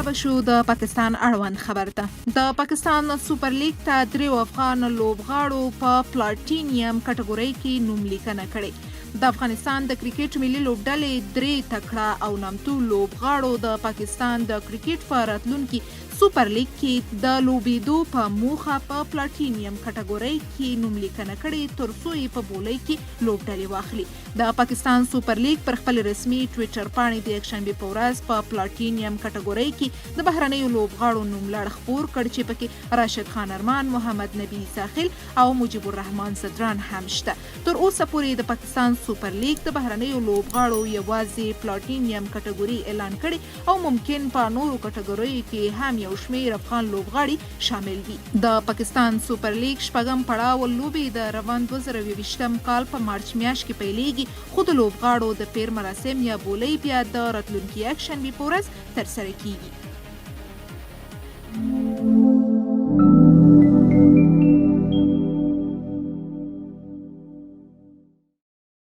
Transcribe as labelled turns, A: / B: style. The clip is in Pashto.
A: را به شو د پاکستان اړوند خبر ته. د پاکستان سوپر لیګ ته دریو افغان لوبغاړو په پلاټینیم کټګورۍ کې نوم لیکنه کړې. د افغانستان د کرکټ ملي لوبډلې درې تکړه او نامتو لوبغاړو د پاکستان د کرکټ په راتلونکي سوپر لیګ کې د لوبېدو په موخه په پلاټینیم کټګورۍ کې نوم لیکنه کړې تر څو یې په بولۍ کې لوبډلې واخلي. د پاکستان سوپر لیګ پر خپل رسمي ټویټر پاڼې د یکشنبې په ورځ په پلاټینیم کټګورۍ کې د بهرنیو لوبغاړو نوملړ خپور کړ چې پکې راشد خان ارمان، محمد نبي عیسی خیل او مجیب الرحمن ځدران هم شته. تر اوسه پورې د پاکستان سوپر لیګ د بهرنیو لوبغاړو یوازې پلاټینیم کټګوري اعلان کړې او ممکن په نورو کټګوریو کې هم یو شمېر افغان لوبغاړي شامل وي. د پاکستان سوپر لیګ شپږم پړاو لوبې د روان 2021 کال په مارچ میاشت کې پیلېږي، خو د لوبغاړو د پېر مراسم یا بولۍ بیا د راتلونکې یکشنبې په ورځ ترسره کېږي.